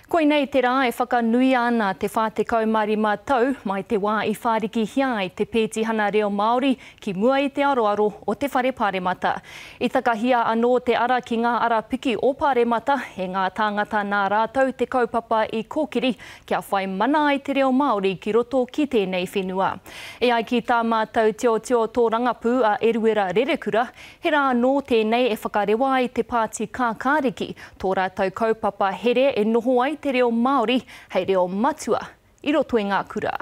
Koinei te rā e whakanuia ana te 45 tau mai te wā i whārikihia ai te pētihana reo Māori ki mua i te aroaro o te Whare Pāremata. I takahia anō te ara ki ngā ara piki o Pāremata e ngā tāngata nā rātou te kaupapa i kōkiri kia whai mana ai te reo Māori ki roto ki tēnei whenua. E ai ki tā mātou tiotio tōrangapū a Eruera Rerekura, He rā anō tēnei e whakarewa ai te Pāti Kākāriki tō rātou kaupapa here e noho ai te reo Māori hei reo matua i roto i ngā kura.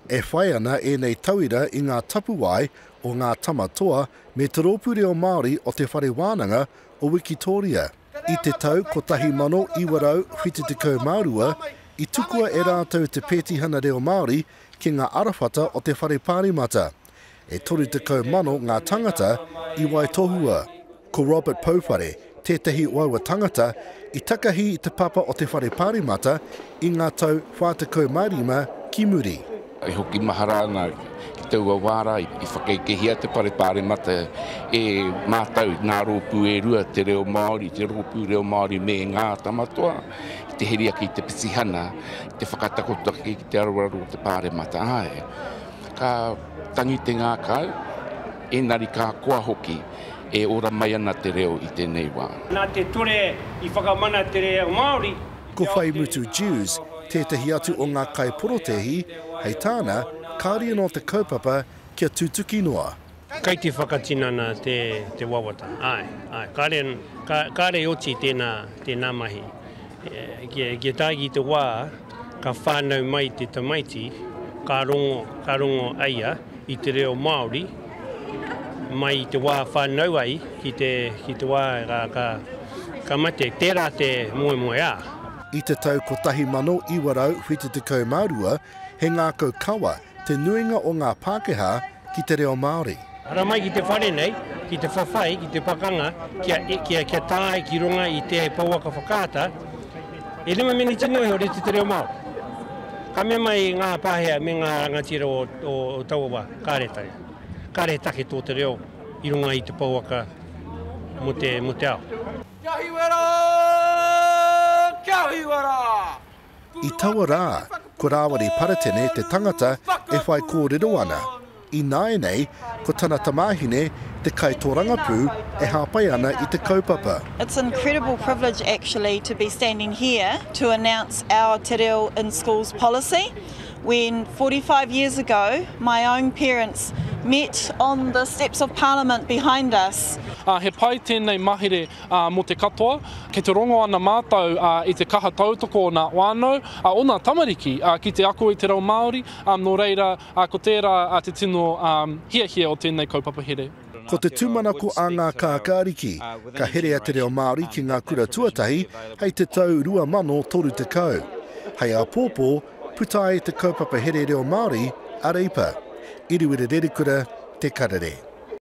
E whai ana ēnei tauira i ngā tapuwae o Ngā Tama Toa me Te Rōpū Reo Māori o Te Whare Wānanga o Wikitōria. I te tau 1972, i tukua e rātou te pētihana reo Māori ki ngā arawhata o te Whare Pāremata. E 30,000 ngā tangata i waitohua. Ko Robert Pouwhare tētahi o aua tangata i takahi i te papa o te Whare Pāremata i ngā tau 45 ki muri. E hoki mahara ana ki taua wā rā i whakaekehia te Whare Pāremata e mātou, ngā rōpū e rua, te reo Māori, te rōpū reo Māori me Ngā Tamatoa, ki te heri ake i te petihana, te whakatakoto ake ki te aroaro o te Pāremata. Āe. Ka tangi te ngākau, engari ka koa hoki e ora mai ana te reo i tēnei wā. Nā te ture i whakamana te reo Māori. Ko Whaimutu Dewes tētahi atu o ngā kaiporotēhi, hei tāna, kāore anō te kaupapa kia tutuki noa. Kei te whakatinana te wawata, āe, āe, kāre, kāre i oti tēnā, tēnā mahi. Kia tae ki te wā ka whānau mai te tamaiti, ka rongo, ka rongo a ia i te reo Māori mai i te wā whānau ai ki te, ki te wā ka, ka, ka mate. Tērā te moemoeā. I te tau 1972, he ngākau kawa te nuinga o ngā Pākehā ki te reo Māori. Haramai ki te whare nei, ki te whawhai, ki te pakanga, kia, kia, kia tae ki runga i te pouaka whakaata, e rima miniti noa iho rite te reo Māori. Ka mea mai ngā Pāhea me ngā rangatira o, o, o taua wā, kāre tae, kāre he take tō te reo i runga i te pouaka mō te, mō te ao. Kia hiwera! Kia hiwera! I taua rā, ko Rāwiri Paratene te tangata e whaikōrero ana. Ināianei, ko tana tamāhine te kaitōrangapū e hāpai ana i te kaupapa. It's an incredible privilege actually to be standing here to announce our Te Reo in Schools policy when 45 years ago my own parents met on the steps of Parliament behind us. He pai tēnei mahere mō te katoa. Kei te rongo ana mātou i te kaha tautoko o nā whānau, o nā tamariki ki te ako i te reo Māori, nō reira, ko tērā te tino hiahia o tēnei kaupapa here. Ko te tūmanako a ngā kākāriki, ka herea te reo Māori ki ngā kura tuatahi hei te tau 2030. Hei āpōpō, puta ai te kaupapa here reo Māori a Reipa. Iriwiri Rerekura, Te Karere.